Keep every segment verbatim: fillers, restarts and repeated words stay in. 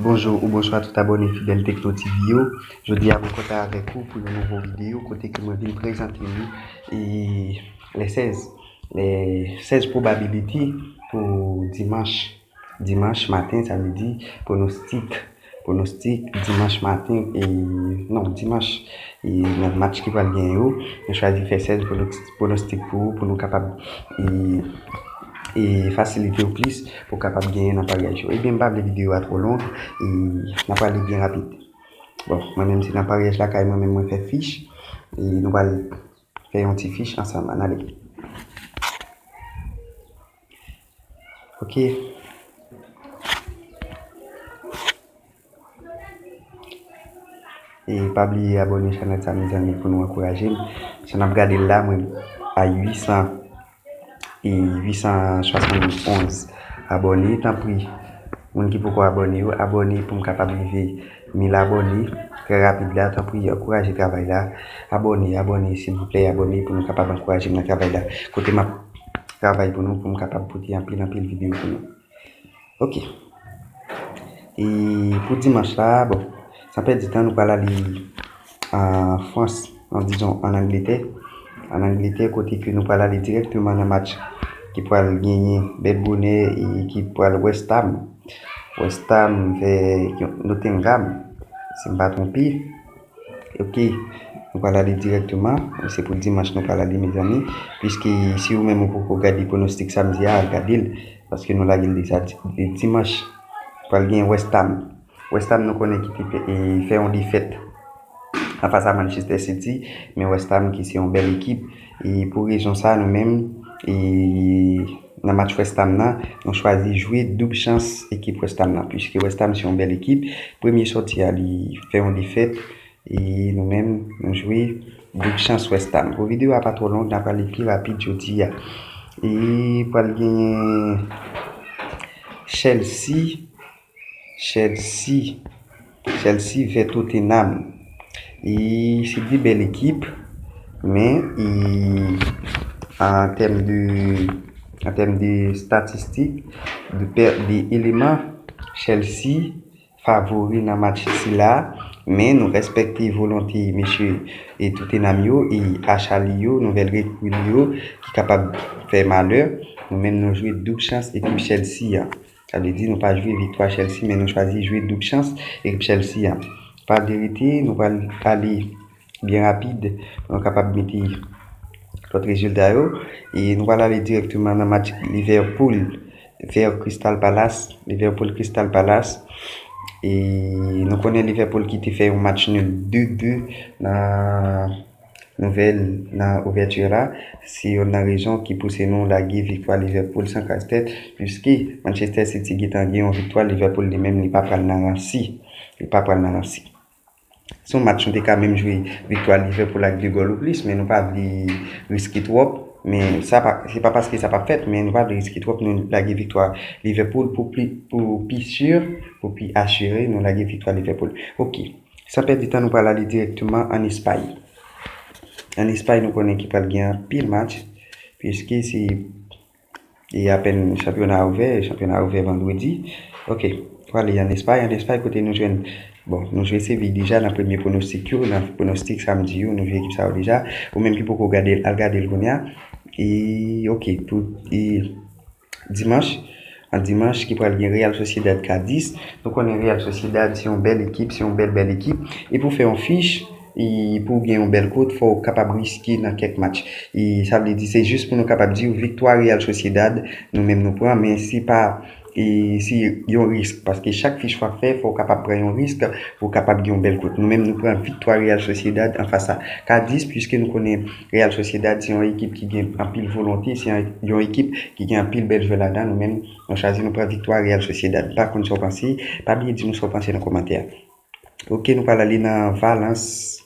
Bonjou ou bonswa tout abòne Fidèl Tekno T V yo. Jodi a mwen kontan avèk ou pou yon nouvo videyo kote ke mwen vin prezante nou e lè sèz, lè sèz probability pou dimanch, dimanch maten, sa vle di pwonostik, pwonostik dimanch maten, e non, dimanch, e nan match ki pral genyen yo, nou chwazi fè sèz pwonostik pou ou, pou nou kapab e e fasilite w plis pou w kapab genyen nan paryaj yo. Ebyen, m pa vle videyo a twò long, e n a prale byen rapid. Bon, mwen menm se nan paryaj lakay mwen menm mwen fè fich, e nou pral fè yon ti fich ansanm, ann ale. Ok. E pa bliye abòne chanèl sa mezanmi pou nou ankouraje m. Jan n ap gade l la, mwen a uit san e uit san swasann onz abòne. Tanpri, moun ki poko abòne yo, abòne pou m kapab rive mil abòne trè rapid la. Tanpri, ankouraje travay la. Abòne, abòne, silvouplè, abòne pou nou kapab ankouraje m nan travay la. Kote m ap travay pou nou, pou m kapab pote anpil, anpil videyo pou nou. Ok. E pou dimanch la, bon, san pèdi tan, nou pral ale an Frans, non, dizon, an Angletè. An Angletè, kote ke nou pral ale dirèkteman nan match ki pral genyen bèl bonè e ki pral West Ham. West Ham vè Nottingham, si m pa twonpe. Ok, nou pral ale dirèkteman. Se pou dimanch nou pral ale, mezanmi. Piske si ou menm ou poko gade pwonostik samdi a, al gade l. Paske nou lage l deja di- dimanch. Pral gen West Ham. West Ham nou konnen ki te fè, e, fè yon defèt anfas a Manchester City. Men West Ham ki se yon bèl ekip. E pou rezon sa, nou menm, e, nan match West Ham nan, nou chwazi jwe doub chans ekip West Ham nan. Piske West Ham se yon bèl ekip. Premye sòti a, li fè yon defèt. E nou menm, nou jwe doub chans West Ham. Pou videyo a pa twò long, n a prale pi rapid jodi a. E pral genyen Chelsea, Chelsea, Chelsea vè Tottenham. E se de bèl ekip, men e an tèm de, an tèm de statistik, de, pè- de eleman, Chelsea favori nan match sila, men nou respekte volonte mesye e Tottenham yo e Ashley yo, nouvèl rekri li yo, ki kapab fè malè. Nou menm nou jwe doub chans ekip Chelsea an. Sa vle di nou pa jwe viktwa Chelsea, men nou chwazi jwe doub chans ekip Chelsea an. Pa de rete, nou pral ale byen rapid pou nou kapab mete lòt rezilta yo. E nou pral ale dirèkteman nan match Liverpool vè Crystal Palace. Liverpool Crystal Palace. E nou konnen Liverpool ki te fè yon match nul de de nan nouvèl, nan ouvèti la. Se youn nan rezon ki pouse nou lage viktwa Liverpool san kras tèt, piske Manchester City gentan gen yon viktwa, Liverpool li menm li pa pral nan ransi. Li pa pral nan ransi. Se yon match nou te ka menm jwe viktwa Liverpool ak de gòl ou plis, men nou pa vle riske twòp. Men sa pa, se pa paske sa p ap fèt, men nou pa vle riske twòp, nou lage viktwa Liverpool pou pli, pou pi si, pou pi asire, nou lage viktwa Liverpool. Ok. San pèdi tan, nou pral ale dirèkteman ann Espay. Ann Espay, nou konnen ki pral gen anpil match, piske se e apèn chanpyona a ouvè, chanpyona a ouvè vandredi. Ok, pral ale ann Espay, ann Espay kote nou jwenn, bon, nou jwe Seville deja nan premye pwonostik yo, nan pwonostik samdi yo, nou jwe ekip sa yo deja. Ou menm ki poko gade l, al gade l kounye a. E, ok, pou, e, dimanch, an dimanch ki pral gen Real Sociedad Cadiz. Nou konnen Real Sociedad se yon bèl ekip, se yon bèl, bèl ekip. E pou fè yon fich, e pou w gen yon bèl kot, fò w kapab riske nan kèk match. E sa vle di, se jis pou nou kapab di w, viktwa Real Sociedad, nou menm nou pran, men se pa, e se yon risk, paske chak fich w ap fè, fò w kapab pran yon risk pou w kapab gen yon bèl kot. Nou menm, nou pran viktwa Real Sociedad anfas a Cadiz, piske nou konnen Real Sociedad se yon ekip ki gen anpil volonte, se yon, yon ekip ki gen anpil bèl jwè ladan. Nou menm, nou chwazi nou pran viktwa Real Sociedad. M pa konn sa w panse, pa bliye di nou sa w panse nan kòmantè a. Ok, nou pral ale nan Valence.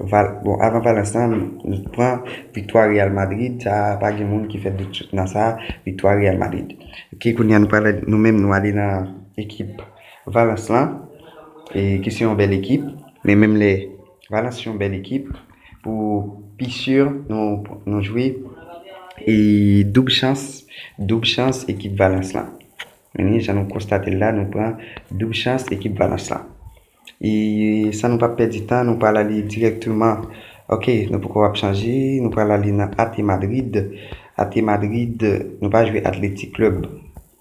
Val, bon, avan Valence lan, nou pran viktwa Real Madrid. Sa, pa gen moun ki fè dout nan sa, viktwa Real Madrid. Ok, kounye a nou pral, nou menm, nou ale nan ekip Valence lan, e ki se yon bèl ekip. Men menm lè Valence se yon bèl ekip, pou pi si, nou, nou jwe e doub chans, doub chans ekip Valence lan. Men jan nou konstate l la, nou pran doub chans ekip Valence la. E san nou pa pèdi tan, nou pral ale dirèkteman. Ok, nou poko ap chanje, nou pral ale nan A T Madrid. A T Madrid, nou pa jwe Athletic Club.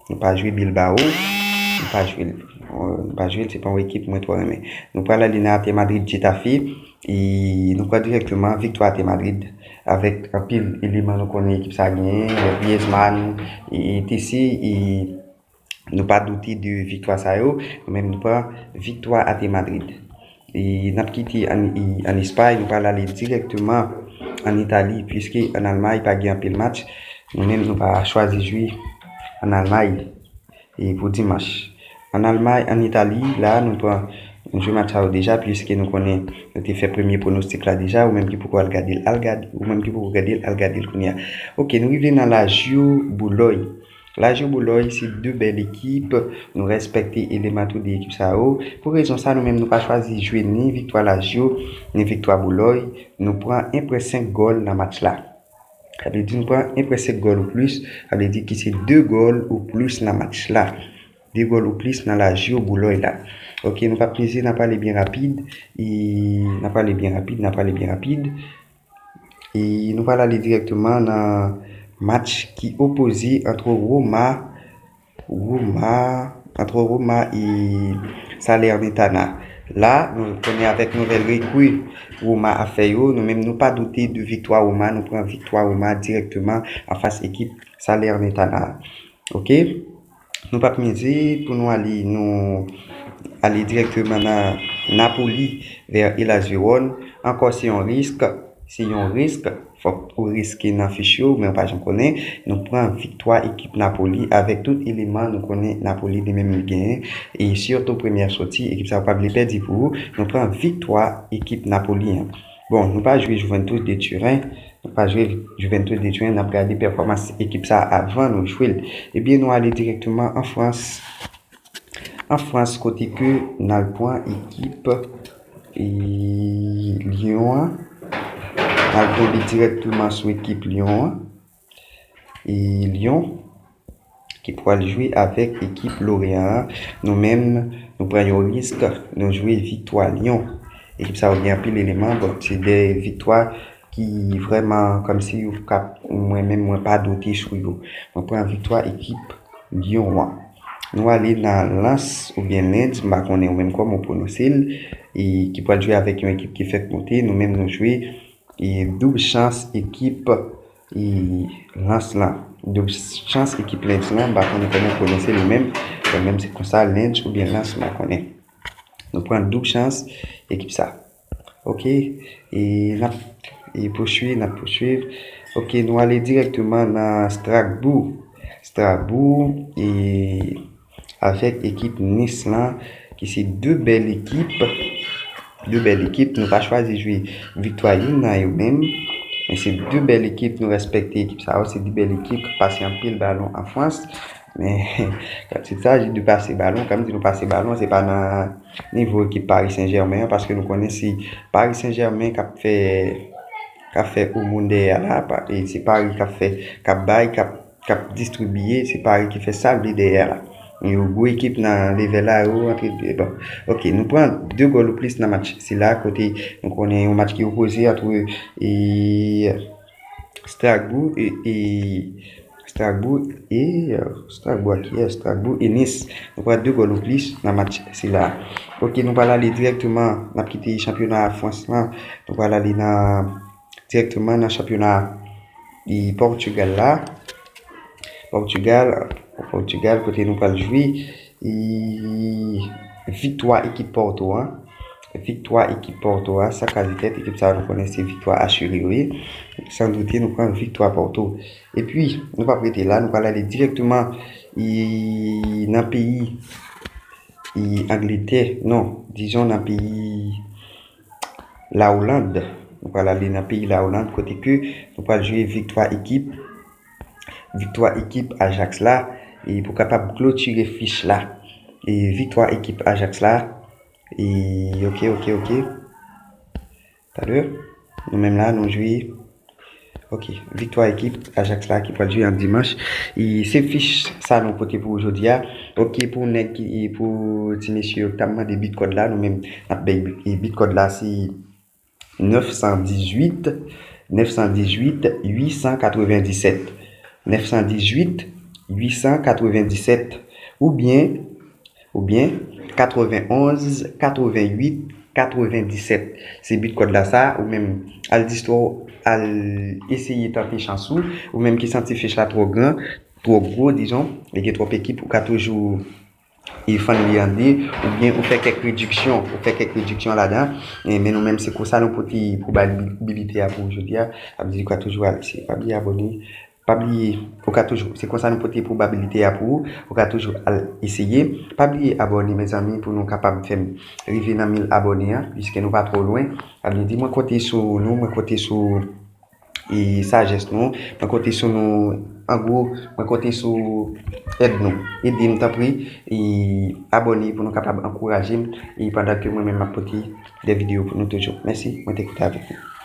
Nou pa jwe Bilbao. Nou pa jwe l. Nou pa jwe l, se pa yon ekip mwen twò renmen. Nou pral ale nan A T Madrid Getafe. E nou pran dirèkteman viktwa A T Madrid. Avèk anpil eleman nou konnen ekip sa genyen, Griezmann, e, e, T C, e nou pa doute de viktwa sa yo. Nou menm nou pran viktwa A T Madrid. E n ap kite ann, e, ann Espay, nou pral ale dirèkteman ann Itali, piske ann Almay pa gen anpil match. Nou menm nou pa chwazi jwe ann Almay, e pou dimanch. Ann Almay, ann Itali, la, nou pran, nou jwe match sa yo deja, piske nou konnen nou te fè premye pwonostik la deja. Ou menm ki poko al gade l, al gade, ou menm ki poko gade l, al gade l kounye a. Ok, nou rive nan Lazio Boulogne. Lazio Boulogne, se de bèl ekip. Nou respekte eleman tou de ekip sa yo. Pou rezon sa, nou menm nou pa chwazi jwe ni viktwa Lazio, ni viktwa Boulogne. Nou pran en pwen senk gòl nan match la. Sa vle di nou pran en pwen senk gòl ou plis. Sa vle di ki se de gòl ou plis nan match la. De gòl ou plis nan Lazio Boulogne la. Ok, nou p ap mize, n ap ale byen rapid. E n ap ale byen rapid, n ap ale byen rapid. E nou pral ale dirèkteman nan match ki opoze ant Roma, Roma, ant Roma e Salernitana. La, nou konnen avèk nouvèl rekri Roma ap fè yo, nou menm nou pa doute de viktwa Roma, nou pran viktwa Roma dirèkteman anfas ekip Salernitana. Ok? Nou p ap mize pou nou ale, nou ale dirèkteman nan Napoli vè Hellas Verona. Ankò, se yon risk, se yon risk. Fòk ou riske nan fich yo, men ou pa janm konnen. Nou pran viktwa ekip Napoli avèk tout eleman nou konnen Napoli li menm li genyen. E sitou premyè soti, ekip sa yo pa vle pèdi pou ou. Nou pran viktwa ekip Napoli an. Bon, nou pa jwe Juventus de Turin. Nou pa jwe Juventus de Turin, n ap gade pèfòmans ekip sa avan nou jwe l. Ebyen, nou ale dirèkteman an Frans. An Frans, kote ke n al pran ekip, e, Lyon an. N al tonbe dirèkteman sou ekip Lyon an. E Lyon, ki pral jwe avèk ekip Lorient an. Nou menm, nou pran yon risk, nou jwe viktwa Lyon. Ekip sa yo gen anpil eleman, bon, se de viktwa ki vrèman kòmsi yo k ap, mwen menm, mwen pa doute sou yo. Mwen pran viktwa ekip Lyon an. Nou ale nan Lens oubyen Lens, m pa konnen ou menm kòman w pwononse l, e ki pral jwe avèk yon ekip ki fèk monte, nou menm nou jwe e doub chans ekip, e, Lens lan. Doub chans ekip Lens lan, m pa konnen kòman pwononse li menm. Mwen menm se konsa, Lens oubyen Lens, m pa konnen. Nou pran doub chans ekip sa. Ok, e n ap, e pouswiv, n ap pouswiv. Ok, nou ale dirèkteman nan Strasbourg. Strasbourg, e avèk ekip Nice lan, ki se de bèl ekip. De bèl ekip, nou pa chwazi jwe viktwa youn nan yo menm. Men se de bèl ekip, nou respekte ekip sa yo. Se de bèl ekip k pase anpil balon an Frans. Men, quand il s'agit de pase balon, kan m di nou pase balon, se pa nan nivo ekip Paris Saint-Germain an, paske nou konnen se Paris Saint-Germain k ap fè, k ap fè omoun dèyè a la, pa, e se Paris k ap fè, k ap bay, k ap k ap distribiye, se Paris ki fè sa l vle dèyè a la. Yo gwo ekip nan level la, yo antre, bon. Ok, nou pran de gòl ou plis nan match sila, kote nou konnen yon match ki opoze ant, e, Strasbourg e, e Strasbourg e, Strasbourg a kiyès? Strasbourg e Nice. Nou pran de gòl ou plis nan match sila. Ok, nou pral ale dirèkteman, n ap kite chanpyona Frans lan, nou pral ale nan, dirèkteman nan chanpyona e Portugal la. Portugal, Portugal, kote nou pral jwe, e, viktwa ekip Porto an. Viktwa ekip Porto a, sa kraze tèt, ekip sa a nou konnen se viktwa asire yo ye. San doute, nou pran viktwa Porto. Epi, nou p ap rete la, nou pral ale dirèkteman, e, nan peyi, e, Angletè, non, dizon nan peyi Laoland. Nou pral ale nan peyi Laoland, kote ke nou pral jwe viktwa ekip, viktwa ekip Ajax la, e pou kapab klotire fich la. E viktwa ekip Ajax la, e ok, ok, ok. Talè, nou menm la, nou jwe Ok, viktwa ekip Ajax la ki pral jwe an dimanch. E se fich sa nou pote pou jodi a. Ok, pou nèg ki, pou ti mesye yo ki ta mande bitcode la, nou menm n ap bay bitcode la se nèf san dizuit, nèf san dizuit, uit san katrevenndisèt. Nèf san dizuit, uit san katrevenndisèt. Oubyen, oubyen, katrevenonz, katrevenuit, katrevenndisèt. Se bitcode la sa, ou menm al distro, al eseye tante chans ou, ou menm ki santi fich la twò gran, twò gwo, dizon, e gen twòp ekip, ou ka toujou e fann li an de, oubyen ou fè kèk rediksyon, ou fè kèk rediksyon ladan, e, men nou menm se konsa nou pote pwobabilite a pou jodi a, sa vle di ou ka toujou al, se, pa bliye abòne, pa bliye, ou ka toujou, se konsa nou pote pwobabilite a pou ou, ou ka toujou al eseye, pa bliye abòne mezanmi pou nou kapab fè m rive nan mil abòne a, piske nou pa twò lwen, sa vle di mwen konte sou nou, mwen konte sou e sajès nou, mwen konte sou nou, an gwo, mwen konte sou èd nou. Ede m tanpri, e abòne pou nou kapab ankouraje m, e pandan ke mwen menm m ap pote de videyo pou nou toujou. Mèsi, mwen te koute avèk nou.